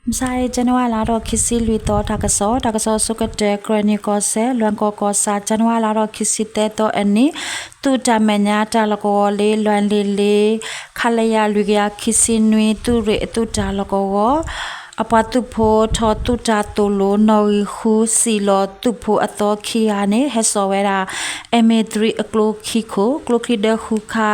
မုၢ်ဆါအံၤ ကၠနဝါလါထီၣ်ခံဆံလွံၢ်သီ တၢ်ကစီၣ်, တၢ်ကစီၣ်ဆိကတၢၢ် ကရၢနံၣ်ကီၢ်စဲၣ် လွဲၢ်ကီၢ်ကီၢ်ဆၣ် ကၠနဝါလါထီၣ်ခံဆံသၢသီအနံၤ, သုးတၢ်မဲာ်ညါတၢ်လီၢ်ကဝီၤလၢ လွဲၢ်လ့လ့ ခလရ လွံၢ်ကယၤခံဆံနွံ သုးရ့ၣ်အသုးတၢ်လီၢ်ကဝီၤ အပှၤသုးဖိထီၣ်သုးတၢ်သိၣ်လိ နီၣ်ဂံၢ်ဃုဆံလီၤသုးဖိအသီခံဂၤန့ၣ် ဟဲစိာ်ဝဲဒၣ် အဲမ့ၢ်သရံးအကျိခံခိၣ် ကျိချံဒၢဃုခါ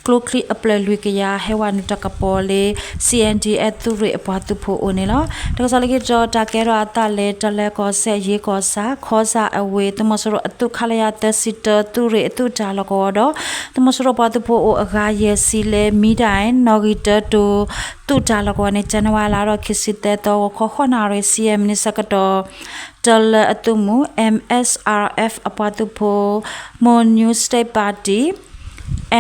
ကျိချံအပျဲၢ်လွံၢ်ကယၤ ဟဲဝဲနုာ်တၢ်ကပီၤလၢ C N D F သုးရ့ၣ်အပှၤသုးဖိအိၣ်န့ၣ်လီၤ. တၢ်ကစီၣ်လၢခံတတီၤ တၢ်ကဲထီၣ်အသးလၢ တလၢကီၢ်စဲၣ် ယ့ကီၢ်ဆၣ် ခီစၣ်အဝ့ၢ် သုးမီၤစိရိၤအသုး ခလရ သၢဆံတၢ သုးရ့ၣ်အသုးတၢ်လီၢ်ကဝီၤဒီး သုးမီၤစိရိၤပှၤသုးဖိအိၣ်အဂၤယဲၢ်ဆံလၢ မံဒၣ် နီၣ်ဂံၢ်တၢတိၤ သုးတၢ်လီၢ်ကဝီၤန့ၣ် ကၠနဝါလါထီၣ်ခံဆံသၢသီ ဂီၤခီဃိးနၣ်ရံၣ် ဆံယဲၢ်မံးနံးဆၢကတီၢ် တလၢအသုးမုၢ် M S R F အပှၤသုးဖိ, Mon New State Party,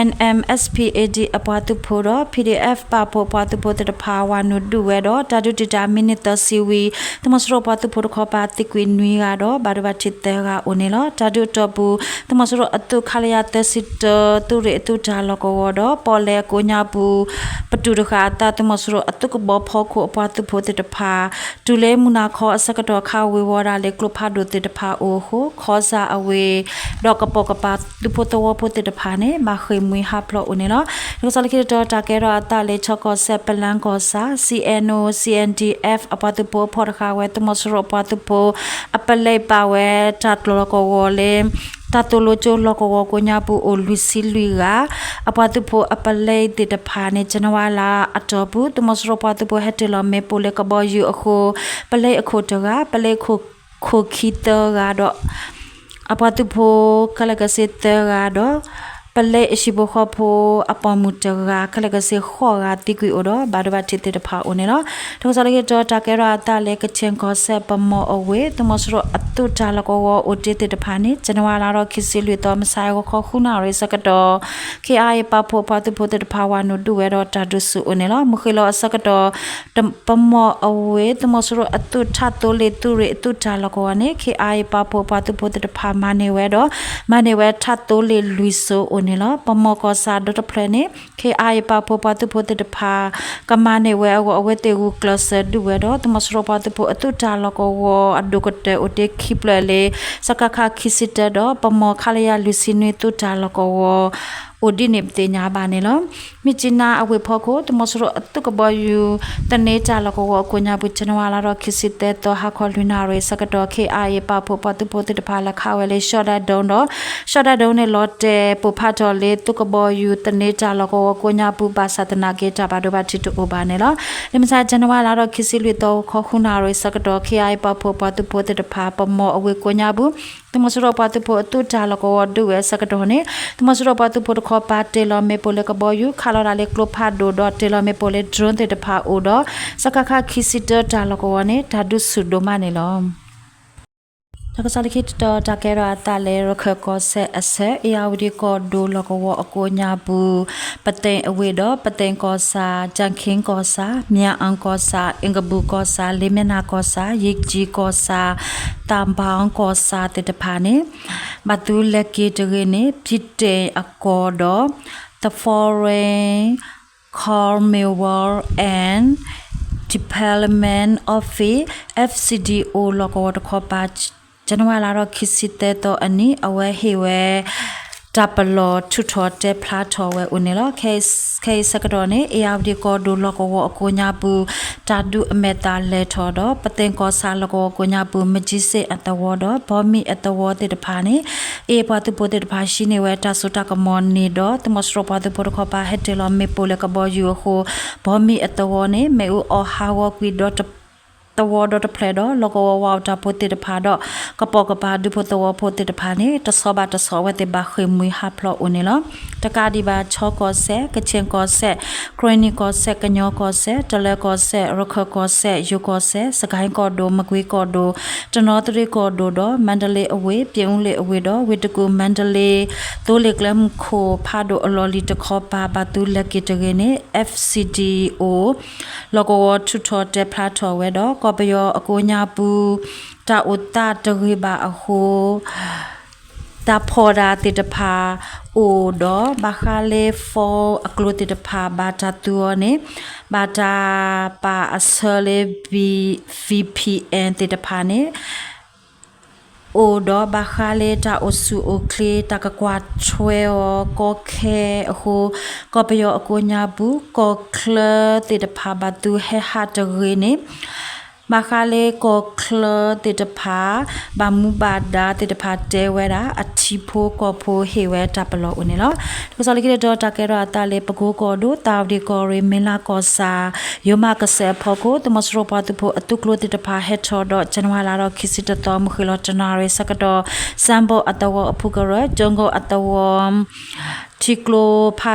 N M S P A D အပှၤသုးဖိဒီး P D F ပာ်ဖှိၣ်အပှၤသုးဖိသ့ၣ်တဖၣ် ဝၤနုာ်ဒုးဝဲဒီး တၢ်ဒုးတံာ်တာ်မံးနံးသၢဆံဝံၤ သုးမီၤစိရိၤပှၤသုးဖိတခီပၤသံကွံာ်နွံဂၤဒီး ဘၣ်ဒိဘၣ်ထံးသၢဂၤအိၣ်န့ၣ်လီၤ. တၢ်ဒုးအတီၢ်ပူၤ သုးမီၤစိရိၤအသုး ခလရ သၢဆံတၢ သုးရ့ၣ်အသုးတၢ်လီၢ်ကဝီၤဒီး ပီၣ်လဲၣ်အကိးညါပူၤ ပတုာ်တဃာ်အသး သုးမီၤစိရိၤအသုးကဘီဖီခိၣ်အပှၤသုးဖိသ့ၣ်တဖၣ် တုၤလၢမုၢ်နၤခီအဆၢကတီၢ် ခးဝ့ၤဝီၤဒၣ်လၢကျိဖးဒိၣ်သ့ၣ်တဖၣ်အိၣ်အဃိ ခီစၣ်အဝ့ၢ် ဒီးကပိာ်ကပၤသုးဖိသဝီဖိသ့ၣ်တဖၣ်န့ၣ် ဘၣ်ဃ့ၢ်မှံဟးဖျိးအိၣ်န့ၣ်လီၤ. တၢ်ကစီၣ်လၢခံတတီၤ တၢ်ကဲထီၣ်အသးလၢ ခၠီကီၢ်စဲၣ် ပလၣ်ကီၢ်ဆၣ် C N O C N D F အပှၤသုးဖိဖီၣ်တဃာ်ဝဲ သုးမီၤစိရိၤအပှၤသုးဖိ အပလဲပာ်ဝဲတၢ်ကျိၤလီၢ်ကဝီၤလၢ တၢ်သိၣ်လိကၠိလီၢ်ကဝီၤကိးညါပူၤအိၣ်လွံၢ်ဆံလွံၢ်ဂၤ အပှၤသုးဖိအပလဲသ့ၣ်တဖၣ်န့ၣ် ကၠနဝါလါအတီၢ်ပူၤ သုးမီၤစိရိၤပှၤသုးဖိဟဲတ့ၢ်လီၤမ့ၣ်ပိၢ်လၢကဘီယူၤအဃိ ပလဲအခိၣ်တဂၤ ပလဲခိၣ်ခံသၢဂၤဒီး အပှၤသုးဖိခဲလၢာ်ကစ့သၢဂၤဒီး ပလဲအဟံၣ်ဖိဃီဖိအပိာ်မုၣ်တဂၤ ခဲလၢာ်ကစ့ဃိးဂၤသံကွံာ်အိၣ်ဒီး ဘၣ်ဒိဘၣ်ထံးသ့ၣ်တဖၣ်အိၣ်န့ၣ်လီၤ. တၢ်ကစီၣ်လၢခံတတီၤ တၢ်ကဲထီၣ်အသးလၢ ကခ့ၣ်ကီၢ်စဲၣ် ပမီၢ်အဝ့ၢ် သုးမီၤစိရိၤအသုးတၢ်လီၢ်ကဝီၤအိၣ်တ့ၢ်သ့ၣ်တဖၣ်န့ၣ် ကၠနဝါလါထီၣ်ခံဆံလွံၢ်သီ မုၢ်ဆါအံၤ ဂီၤခီဃုနၣ်ရံၣ်ဆၢကတီၢ် K I A ပာ်ဖှိၣ်အပှၤသုးဖိသ့ၣ်တဖၣ် ဝၤနုာ်ဒုးဝဲဒီးတၢ်ဒုးဆူၣ်အိၣ်န့ၣ်လီၤ. မုၢ်ဃ့ၢ်လီၤအဆၢကတီၢ် ပမီၢ်အဝ့ၢ် သုးမီၤစိရိၤအသုးထးသိလ့ၣ်သုးရ့ၣ်အသုးတၢ်လီၢ်ကဝီၤန့ၣ် K I A ပာ်ဖှိၣ်အပှၤသုးဖိသ့ၣ်တဖၣ်မၤန့ၢ်ဝဲဒီး မၤန့ၢ်ဝဲထးသိလ့ၣ်လွံၢ်စိၤအိၣ်န့ၣ်လီၤ. ပမီၢ်ကီၢ်ဆၣ်ဒီတဖျၢၣ်န့ၣ် K I A ပာ်ဖှိၣ်ပှၤသုးဖိသ့ၣ်တဖၣ် ကမၤန့ၢ်ဝဲအဂီၢ် အဝဲသ့ၣ်ဂုာ်ကျဲးစၢးဒုးဝဲဒီး သုးမီၤစိရိၤပှၤသုးဖိအသုးတၢ်လီၢ်ကဝီၤအဒိၣ်ကတၢၢ်အိၣ်တ့ၢ်ခံဖျၢၣ်လၢ စကခ ခံဆံတၢဒီး ပမီၢ် ခလရ လွံၢ်ဆံနွံ သုးတၢ်လီၢ်ကဝီၤ အိၣ်ဒ်န့ၣ်ပသ့ၣ်ညါဘၣ်န့ၣ်လီၤ. မ့ၢ်ကၠံနါအဝ့ၢ်ဖီခိၣ် သုးမီၤစိရိၤအသုးကဘီယူၤ သန့တၢ်လီၢ်ကဝီၤအကိးညါပူၤ ကၠနဝါလါထီၣ်ခံဆံသၢသီ ဟါခီလွံၢ်နၣ်ရံၣ်ဆၢကတီၢ် K I A ပာ်ဖှိၣ်ပှၤသုးဖိသ့ၣ်တဖၣ် လဲၤခးဝဲလၢ ရှီၣ်ဒၣ်ဒိၣ်ဒီး ရှီၣ်ဒၣ်ဒိၣ်န့ၣ် လီၤတဲာ်ပိၢ်ဖးထီၣ်လၢ သုးကဘီယူၤသန့တၢ်လီၢ်ကဝီၤကိးညါပူၤ ဘၣ်ဆၣ်သနာ်က့ တၢ်ဘၣ်ဒိဘၣ်ထံးတအိၣ်ဘၣ်န့ၣ်လီၤ. လၢမုၢ်ဆါ ကၠနဝါလါထီၣ် ခံဆံလွံၢ်သီ ဂီၤခီဃုနၣ်ရံၣ်ဆၢကတီၢ် K I A ပာ်ဖှိၣ်ပှၤသုးဖိသ့ၣ်တဖၣ် ပမီၢ်အဝ့ၢ်ကိးညါပူၤ သုးမီၤစိရိၤပှၤသုးဖိအသုးတၢ်လီၢ်ကဝီၤဒုးဝဲအဆၢကတီၢ်န့ၣ် သုးမီၤစိရိၤပှၤသုးဖိတခီပၤ တ့ၢ်လီၤမ့ၣ်ပိၢ်လၢကဘီယူၤ ခးလီၤဒၣ်လၢကျိဖးဒိၣ်ဒီး တ့ၢ်လီၤမ့ၣ်ပိၢ်လၢ drone သ့ၣ်တဖၣ်အိၣ်ဒီး စကခ ခံဆံတၢတၢ်လီၢ်ကဝီၤန့ၣ် တၢ်ဒုးဆူၣ်ဒိၣ်မးန့ၣ်လီၤ. တၢ်ကစီၣ်လၢခံတတီၤ တၢ်ကဲထီၣ်အသးလၢ ရခၢၣ်ကီၢ်စဲၣ်အဆၢ အ့ၣ်ယၣ်ဝတံၣ်ကီၢ်ဒိၣ်လီၢ်ကဝီၤအကိးညါပူၤ ပသ့ၣ်အဝ့ၢ်ဒီး ပသ့ၣ်ကီၢ်ဆၣ်, ကၠၣ်ခ့ကီၢ်ဆၣ်, မၠၣ်အၣ်ကီၢ်ဆၣ်, အ့ၣ်ကဘူၣ်ကီၢ်ဆၣ်, လ့မဲၢ်နၤကီၢ်ဆၣ်, ယ့ၣ်ကၠံကီၢ်ဆၣ်, သးဘၣ်ကီၢ်ဆၣ်သ့ၣ်တဖၣ်န့ၣ် ဘၣ်သုးလဲၤက့ၤတဂ့ၤန့ၣ် ဖံတ့ၣ်အကီၢ်ဒီး The Foreign Commonwealth and Development Office F C D O လီၢ်ကဝီၤတခီပၤ ကၠနဝါလါထီၣ်ခံဆံသၢသီအနံၤ အဝဲဟ့ၣ်ဝဲ တၢ်ပလီၢ်ထုးထီၣ်တဲဖျါထီၣ်ဝဲအိၣ်န့ၣ်လီၤ. ခဲအံၤဆၢကတီၢ်န့ၣ် အ့ၣ်ယၣ်ဝတံၣ်ကီၢ်ဒိၣ်လီၢ်ကဝီၤအကိးညါပူၤ တၢ်ဒုးအမဲာ်သၣ်လဲၤထီၣ်ဒီး ပသ့ၣ်ကီၢ်ဆၣ်လီၢ်ကဝီၤကိးညါပူၤ မကၠံစ့ၣ်အသဝီဒီး ဘီမံၣ်အသဝီသ့ၣ်တဖၣ်န့ၣ် အ့ၣ်ပှၤသုးဖိသ့ၣ်တဖၣ်ဟံးန့ၢ်ဝဲတၢ်စိတၢ်ကမီၤန့ၣ်ဒီး သုးမီၤစိရိၤပှၤသုးဖိတခီပၤ ဟဲတ့ၢ်လီၤမ့ၣ်ပိၢ်လၢကဘီယူၤအဃိ ဘီမံၣ်အသဝီန့ၣ် မ့ၣ်အူအီၣ်ဟးဂီၤကွံာ်ဒီး သဝီဒီတဖျၢၣ်ဒီး လီၢ်ကဝီၤဝၤအိၣ်တၢ်ဖိသ့ၣ်တဖၣ်ဒီး ကပိာ်ကပၤဒူဖိသဝီဖိသ့ၣ်တဖၣ်န့ၣ် တဆီဘၣ်တဆီ အဝဲသ့ၣ်ဘၣ်ဃ့ၢ်မှံဟးဖျိးအိၣ်န့ၣ်လီၤ. တကးဒံးဘၣ် ခၠီကီၢ်စဲၣ်, ကခ့ၣ်ကီၢ်စဲၣ်, ကရ့ၣ်နံၣ်ကီၢ်စဲၣ်, ကညီကီၢ်စဲၣ်, တလၢကီၢ်စဲၣ်, ရခၢၣ်ကီၢ်စဲၣ်, ယိၤကီၢ်စဲၣ်, စကဲၣ်ကီၢ်ဒိၣ်, မကွ့ကီၢ်ဒိၣ်, တနီသရံၣ်ကီၢ်ဒိၣ်ဒီး မါဒလ့အဝ့ၢ်, ပၠ့ၣ်အူလ့ၣ်အဝ့ၢ်ဒီး ဝ့ၢ်တကူၣ် မါဒလ့ သိလ့ၣ်ကျဲမုၢ်ခိၣ်ဖးဒိၣ်အလီၢ်လံၤတခီပၤ ဘၣ်သုးလဲၤက့ၤတဂ့ၤန့ၣ် F C D O လီၢ်ကဝီၤထုးထီၣ်တဲဖျါထီၣ်ဝဲဒီး ကီၢ်ပယီၤအကိးညါပူၤ တၢ်အိၣ်သးတဂ့ၤဘၣ်အဃိ သ တၢ်ဖီၣ်တၢ်သ့ၣ်တဖၣ်အိၣ်ဒီး ဘၣ်ဃးလၢ phone အကျိၤသ့ၣ်တဖၣ် ဘၣ်တၢ်သူအီၤန့ၣ် ဘၣ်တၢ်ပာ်အဆၢလၢ V- VPN သ့ၣ်တဖၣ်န့ၣ် အိၣ်ဒီးဘၣ်ဃးလၢတၢ်အိၣ်ဆူၣ်အိၣ်ချ့ တၢ်ကကွၢ်ထွဲအီၤကီခဲအဃိ ကီၢ်ပယီၤအကိးညါပူၤ ကီၢ်ချၢသ့ၣ်တဖၣ်ဘၣ်သူဟဲဟးတဂ့ၤန့ၣ် ဘၣ်ဃးလၢကီၢ်ချၢသ့ၣ်တဖၣ် ဘၣ်မူဘၣ်ဒါသ့ၣ်တဖၣ်တဲဝဲဒၣ် အထံဖိကီၢ်ဖိဟ့ၣ်ဝဲတၢ်ပလီၢ်အိၣ်န့ၣ်လီၤ. တၢ်ကစီၣ်လၢခံတတီၤ တၢ်ကဲထီၣ်အသးလၢ ပကိကီၢ်ဒိၣ် သၣ်ဝဒံၣ်ကီၢ်ရ့ၣ် မ့ၢ်လးကီၢ်ဆၣ် ယိၤမးကစၢၢ်အဖီခိၣ် သုးမီၤစိရိၤပှၤသုးဖိအသုးကျိၤသ့ၣ်တဖၣ် ဟဲထီၣ်ဒီး ကၠနဝါလါဒီး ခံဆံတသီ မုၢ်ဃ့ၢ်လီၤတနၣ်ရံၣ်ဆၢကတီၢ် စၣ်ဘိၣ်အသဝီအဖုကရၢ ကၠိကိအသဝီ ထံကျိဖ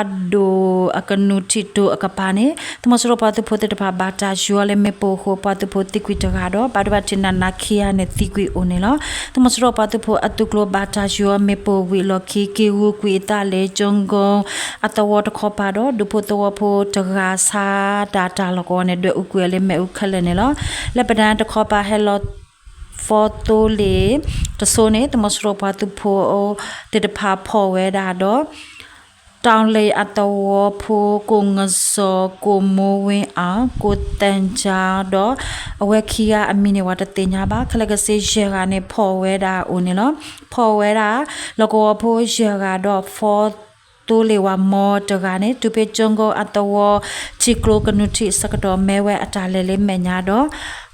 းဒိၣ်အကနူၢ်ထံၣ်တိၤအကပၤန့ၣ် သုးမီၤစိရိၤပှၤသုးဖိသ့ၣ်တဖၣ် ဘၣ်တၢ်ယူၤအီၤလၢမ့ၣ်ပိၢ်အဃိ ပှၤသုးဖိသံကွံာ်တဂၤဒီး ဘၣ်ဒိဘၣ်ထံးနးနးခံဂၤန့ၣ် သံကွံာ်အိၣ်န့ၣ်လီၤ. သုးမီၤစိရိၤပှၤသုးဖိအသုးကျိၤဘၣ်တၢ်ယူၤအီၤမ့ၣ်ပိၢ်ဝံၤအလီၢ်ခံ က့ၤဂုာ်ကွံာ်အသးလၢ ကၠိကိအသဝီတခီပၤဒီး ဒူဖိသဝီဖိတဂၤဆါဒၣ်တၢ်လီၢ်ကဝီၤန့ၣ် ဒွဲၣ်အူကွံာ်အီၤလၢမ့ၣ်အူခဲလၢာ်န့ၣ်လီၤ. လၢပဒၢတခီပၤဟဲလီၤ phone သိလ့ၣ်တစိၤန့ၣ် သုးမီၤစိရိၤပှၤသုးဖိသ့ၣ်တဖၣ်ဖီၣ်ဝဲဒၣ်ဒီး တီၤလ့ၣ်အသဝီဖိ ကိၣ်ငစီၤ ကိၣ်မိဝ့အၣ် ကိၣ်သၣ်ကၠါဒီး အဝဲခံဂၤအမံၤန့ၣ် ပှၤတသ့ၣ်ညါဘၣ်. ခဲလၢာ်ခဲဆ့ယဲၢ်ဂၤန့ၣ် ဖီၣ်ဝဲဒၣ်အိၣ်န့ၣ်လီၤ. ဖီၣ်ဝဲဒၣ် လီၢ်ကဝီၤဖိယဲၢ်ဂၤဒီး phone သိလ့ၣ်ဝၤမီတဂၤန့ၣ် တုၤဖဲကၠိကိအသဝီ ထံကျိကနူၢ်ထံၣ်ဆၢကတီၢ် မ့ၢ်ဝဲအတၢ်လဲၤလၢမဲာ်ညါဒီး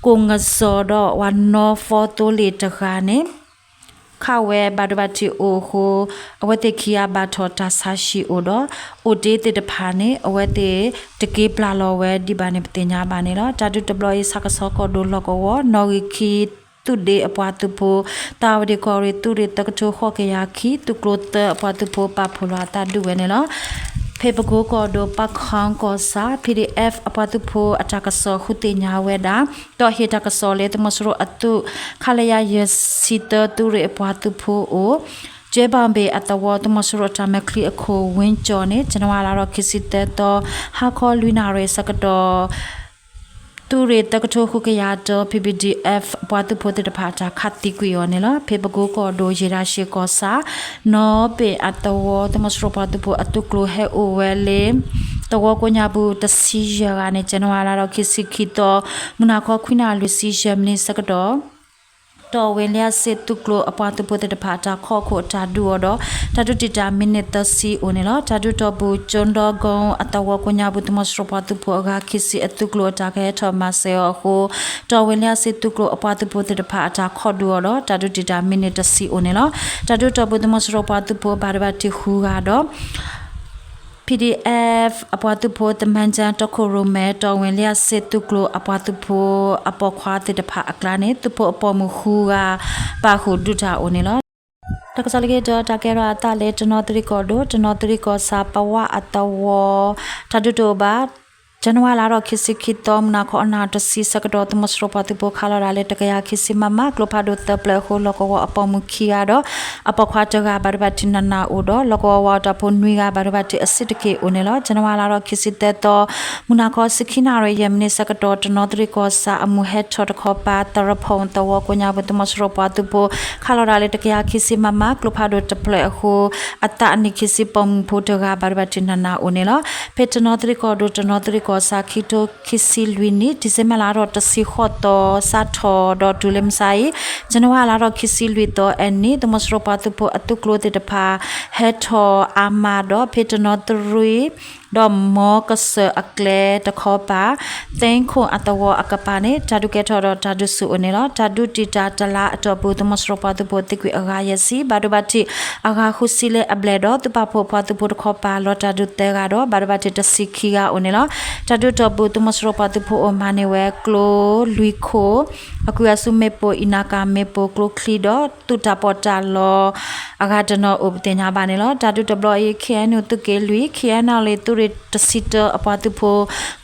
ကိၣ်ငစီၤဒီးပှၤနီၢ် phone သိလ့ၣ်တဂၤန့ၣ် ခးဝဲဘၣ်ဒိဘၣ်ထံးအိၣ်အဃိ အဝဲသ့ၣ်ခံဂၤဘၣ်ထီၣ်တၢ်ဆါဟံၣ်အိၣ်ဒီး အိၣ်တ့သ့ၣ်တဖၣ်န့ၣ် အဝဲသ့ၣ်တက့ၤပျၢ်လီၤဝဲဒံးဘၣ်န့ၣ် ပသ့ၣ်ညါဘၣ်န့ၣ်လီၤ. တၢ်ဒုးတဘျီအံၤ ဆၣ်ကဆီကီၢ်ဒိၣ်လီၢ်ကဝီၤ နီၣ်ဂံၢ်ခံ သုးဒ့အပှၤသုးဖိ သၣ်ဝဒံၣ်ကီၢ်ရ့ၣ် သုးရ့ၣ်သၢကထိဃိးကယၤခံ သုးကျိၤသၢအပှၤသုးဖိ ပာ်ဖှိၣ်လီၤအသးဒုးဝဲန့ၣ်လီၤ. ဖဲပကိကီၢ်ဒိၣ် ပၣ်ခီကီၢ်ဆၣ် PDF အပှၤသုးဖိအတၢ်ကစီၣ်ဃုသ့ၣ်ညါဝဲဒၣ် ဒီးဟ့ၣ်တၢ်ကစီၣ်လၢ သုးမီၤစိရိၤအသုး ခလရ ယဲၢ်ဆံသၢ သုးရ့ၣ်အပှၤသုးဖိအိၣ် ကၠ့ဘၣ်ဘ့ၣ်အသဝီ သုးမီၤစိရိၤအတၢ်မဲာ်ချံအခိၣ် ဝ့ကၠီန့ၣ် ကၠနဝါလါဒီးခံဆံသၢသီ ဟါခီလွံၢ်နၣ်ရံၣ်ဆၢကတီၢ် သုးရ့ၣ်သၢကထိဃုကယၤတၢ PDF အပှၤသုးဖိသ့ၣ်တဖၣ်အတၢ်ခးသံကွံာ်အီၤန့ၣ်လီၤ. ဖဲပကိကီၢ်ဒိၣ် ယ့ၣ်ဒၣ်ရှ့ၣ်ကီၢ်ဆၣ် နီၣ်ဘ့ၣ်အသဝီ သုးမီၤစိရိၤပှၤသုးဖိအသုးကျိၤဟဲအိၣ်ဝဲလၢ သဝီကိးညါပူၤတဆံယဲၢ်ဂၤန့ၣ် ကၠနဝါလါဒီးခံဆံခံသီ မုၢ်နၤခီခွံနၣ်ရံၣ်ဆံယဲၢ်မံးနံးဆၢကတီၢ် တီၢ်ဝ့ၣ်လ့ၣ်အ့ၣ်စ့သုးကျိၤအပှၤသုးဖိသ့ၣ်တဖၣ်အတၢ်ခီၣ်ခိၣ်အတၢ်ဒုးအီၤဒီး တၢ်ဒုးတံာ်တာ်မံးနံးသၢဆံအိၣ်န့ၣ်လီၤ. တၢ်ဒုးတီၢ်ပူၤ ကၠိဒီကီအသဝီကိးညါပူၤ သုးမီၤစိရိၤပှၤသုးဖိအဂၤခံဆံအသုးကျိၤအတၢ်ကဟဲထီၣ်မၤစၢၤအီၤအဃိ တီၢ်ဝ့ၣ်လ့ၣ်အ့ၣ်စ့သုးကျိၤအပှၤသုးဖိသ့ၣ်တဖၣ်အတၢ်ခီၣ်ဒုးအီၤဒီး တၢ်ဒုးတံာ်တာ်မံးနံးတဆံအိၣ်န့ၣ်လီၤ. တၢ်ဒုးတီၢ်ပူၤ သုးမီၤစိရိၤပှၤသုးဖိဘၣ်ဒိဘၣ်ထံးဃုဂၤဒီး PDF အပှၤသုးဖိ သမၢကၠၢ တီခိၣ်ရိၣ်မဲ တီၢ်ဝ့ၣ်လ့ၣ်အ့ၣ်စ့သုးကျိၤအပှၤသုးဖိ အပိာ်ခွါသ့ၣ်တဖၣ်အကျါန့ၣ် သုးဖိအပိာ်မုၣ်ဃုဂၤ ပာ်ဃုာ်ဒုးတၢ်အိၣ်န့ၣ်လီၤ. တၢ်ကစီၣ်လၢခံတတီၤ တၢ်ကဲထီၣ်အသးလၢ တနီသရံၣ်ကီၢ်ဒိၣ် တနီသရံၣ်ကီၢ်ဆၣ် ပဝါအသဝီ တၢ်ဒုးတအိၣ်ဘၣ် ကၠနဝါလါဒီးခံဆံခံသီ မုၢ်နၤခီအနၣ်တဆံဆၢကတီၢ် သုးမီၤစိရိၤပှၤသုးဖိခးလီၤတၢ်လၢ တကယၤခံဆံ မမ ကျိဖးဒိၣ်သၢဖျၢၣ်အဃိ လီၢ်ကဝီၤအပိာ်မုၣ်ခံဂၤဒီး အပိာ်ခွါတဂၤ ဘၣ်ဒိဘၣ်ထံးနးနးအိၣ်ဒီး လီၢ်ကဝီၤဝါအတၢ်ဖိနွံဂၤ ဘၣ်ဒိဘၣ်ထံးအဆံးတက့ၢ်အိၣ်န့ၣ်လီၤ. ကၠနဝါလါဒီးခံဆံသၢသီ မုၢ်နၤခီဆံခံနၣ်ရံၣ်ယဲၢ်မံးနံးဆၢကတီၢ် တနီသရံၣ်ကီၢ်ဆၣ်အမုၢ်ဟဲထီၣ်တခီပၤ သရဖီၣ်သဝီကိးညါပူၤ သုးမီၤစိရိၤပှၤသုးဖိ ခးလီၤတၢ်လၢတကယၤခံဆံ မမ ကျိဖးဒိၣ်တဖျၢၣ်အဃိ အသးအနံၣ်ခံဆံပိာ်မုၣ်ဖိတဂၤ ဘၣ်ဒိဘၣ်ထံးနးနးအိၣ်န့ၣ်လီၤ. ဖဲတနီသရံၣ်ကီၢ်ဒိၣ် တနီသရံၣ်ကီၢ်ဆၣ် ခံကထိခံဆံလွံၢ်နံၣ် ဒံၣ်စ့ဘၢၣ်လါဒီးတဆံဃိးသီ စးထီၣ်ဒီးတုၤလၢမုၢ်ဆါအံၤ ကၠနဝါလါဒီးခံဆံလွံၢ်သီအနံၤ သုးမီၤစိရိၤပှၤသုးဖိအသုးကျိၤသ့ၣ်တဖၣ် ဟဲထီၣ်အါမးဒီး ဖဲတနီသရံၣ် ဒီးမီကစၢၢ်အကျဲတခီပၤ သ့ခိၣ်အသဝီအကပၤန့ၣ် တၢ်ဒုးကဲထီၣ်ဒီးတၢ်ဒုးဆူၣ်အိၣ်န့ၣ်လီၤ. တၢ်ဒုးတံာ်တာ်တလါအတီၢ်ပူၤ သုးမီၤစိရိၤပှၤသုးဖိသံကွံာ်အဂၤယဲၢ်ဆံ ဘၣ်ဒိဘၣ်ထံးအဂၤဃုဆံလၢအဘျဲၣ်ဒီး သုးပာ်ဖှိၣ်ပှၤသုးဖိတခီပၤ လီၤတၢ်ဒုးသၢဂၤဒီး ဘၣ်ဒိဘၣ်ထံးတဆံခံဂၤအိၣ်န့ၣ်လီၤ. တၢ်ဒုးတီၢ်ပူၤ သုးမီၤစိရိၤပှၤသုးဖိအိၣ်မၤန့ၢ်ဝဲ ကျိလွံၢ်ခိၣ် အကုၢ်အစုမ့ၣ်ပိၢ် အံၣ်နၤကၤမ့ၣ်ပိၢ် ကျိချံဒီး သုးတၢ်ပီးတၢ်လီ အဂၤတနီၤအိၣ်ပသ့ၣ်ညါဘၣ်န့ၣ်လီၤ. တၢ်ဒုးတဘျီအံၤ ခ့ၣ်အဲၣ်ယူၣ် သုးက့လွံၢ် ခ့ၣ်အဲၣ်ယူၣ်လ့ၣ် သုးရ့ၣ်တဆံတၢအပှၤသုးဖိ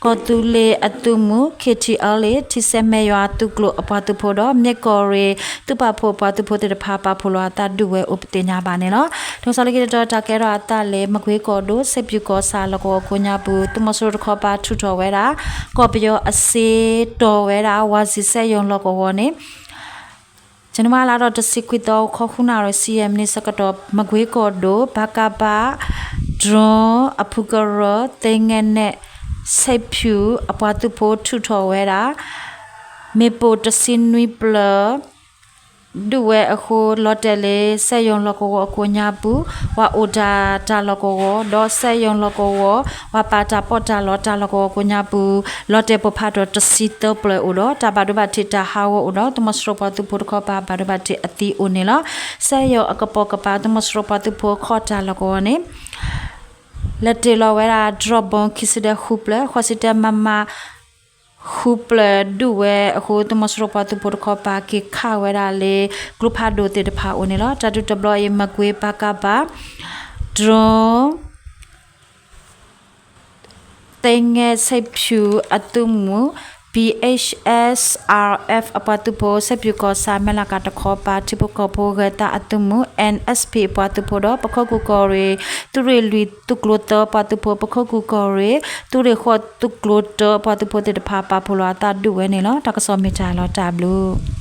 ကီၢ်သူလ့ၤအသုးမုၢ် ခ့ၣ်ထံၣ်အဲၣ်လ့ၣ် ထံဆဲးမဲးယွၤသုးကျိၤအပှၤသုးဖိဒီး မ့ၢ်ကီၢ်ရ့ၣ် သုးပာ်ဖှိၣ်ပှၤသုးဖိသ့ၣ်တဖၣ် ပာ်ဖှိၣ်လီၤအသးဒုးဝဲအိၣ်ပသ့ၣ်ညါဘၣ်န့ၣ်လီၤ. တၢ်ကစီၣ်လၢခံတတီၤ တၢ်ကဲထီၣ်အသးလၢ မကွ့ကီၢ်ဒိၣ် စဲးပၠူၣ်ကီၢ်ဆၣ်လီၢ်ကဝီၤကိးညါပူၤ သုးမီၤစိရိၤတခီပၤထုးထီၣ်ဝဲဒၣ် ကီၢ်ပယီၤအစ့တီၢ်ဝဲဒၣ် ဝါစံးစဲးယိၤလီၢ်ကဝီၤန့ၣ် တနံၤဝါလါဒီးတဆံခွံသီ ခီဃုနၣ်ရံၣ် ဆံယဲၢ်မံးနံးဆၢကတီၢ် မကွ့ကီၢ်ဒိၣ် ဘၣ်ကးဘၣ် drone အဖုကရၢ သ့ငဲနဲၣ် ဆဲးဖၠူၣ်အပှၤသုးဖိထုးထီၣ်ဝဲဒၣ် မ့ၣ်ပိၢ်တဆံနွံဖျၢၣ် ဒုးဝဲအဃိ လီၤတဲာ်လၢ စက်ရုံလီၢ်ကဝီၤအကိးညါပူၤ ပှၤအိၣ်တၢ်တၢ်လီၢ်ကဝီၤ ဒီးစက်ရုံလီၢ်ကဝီၤ ပှၤပာ်တၢ်ပီးတၢ်လီတၢ်လီၢ်ကဝီၤကိးညါပူၤ လီၤတဲာ်ပိၢ်ဖးဒီးတဆံသၢဖျၢၣ်အိၣ်ဒီး တၢ်ဘၣ်ဒိဘၣ်ထံးတၢ်ဟးဂီၤအိၣ်ဒီး သုးမီၤစိရိၤပှၤသုးဖိတခီပၤ ဘၣ်ဒိဘၣ်ထံးအသံအိၣ်န့ၣ်လီၤ. စက်ရုံအကပိာ်ကပၤ သုးမီၤစိရိၤပှၤသုးဖိခီၣ်တၢ်လီၢ်ကဝီၤန့ၣ် လဲၤတ့ၢ်လီၤဝဲဒၣ် drone bomb ခံဆံဒဲဃုဖျၢၣ် ဃိးဆံတၢမမ ဃုဖျၢၣ်ဒုးဝဲအဃိ သုးမီၤစိရိၤပှၤသုးဖိတခီပၤ က့ၤခးဝဲဒၣ်လၢ ကျိဖးဒိၣ်သ့ၣ်တဖၣ်အိၣ်န့ၣ်လီၤ. တၢ်ဒုးတဘျီအံၤ မကွ့ဘၣ်ကးဘၣ် drone သ့ငဲဆဲးဖၠူၣ်အသုးမုၢ် BHSRF အပှၤသုးဖိ ဆဲးဖၠူၣ်ကီၢ်ဆၣ် မဲလးကးတခီပၤ ထံဖိကီၢ်ဖိဂဲၤသးအသုးမုၢ် NSP အပှၤသုးဖိဒီး ပခိၣ်ကူၣ်ကီၢ်ရ့ၣ် သုးရ့ၣ်လွံၢ်သုးကျိၤသၢပှၤသုးဖိ ပခိၣ်ကူၣ်ကီၢ်ရ့ၣ် သုးရ့ၣ်ဃိးသုးကျိၤတၢပှၤသုးဖိသ့ၣ်တဖၣ် ပာ်ဖှိၣ်လီၤအသးဒုးဝဲန့ၣ်လီၤ. တၢ်ကစီၣ်မ့ၢ်တၢ်လီၤတၢ်ဘျုး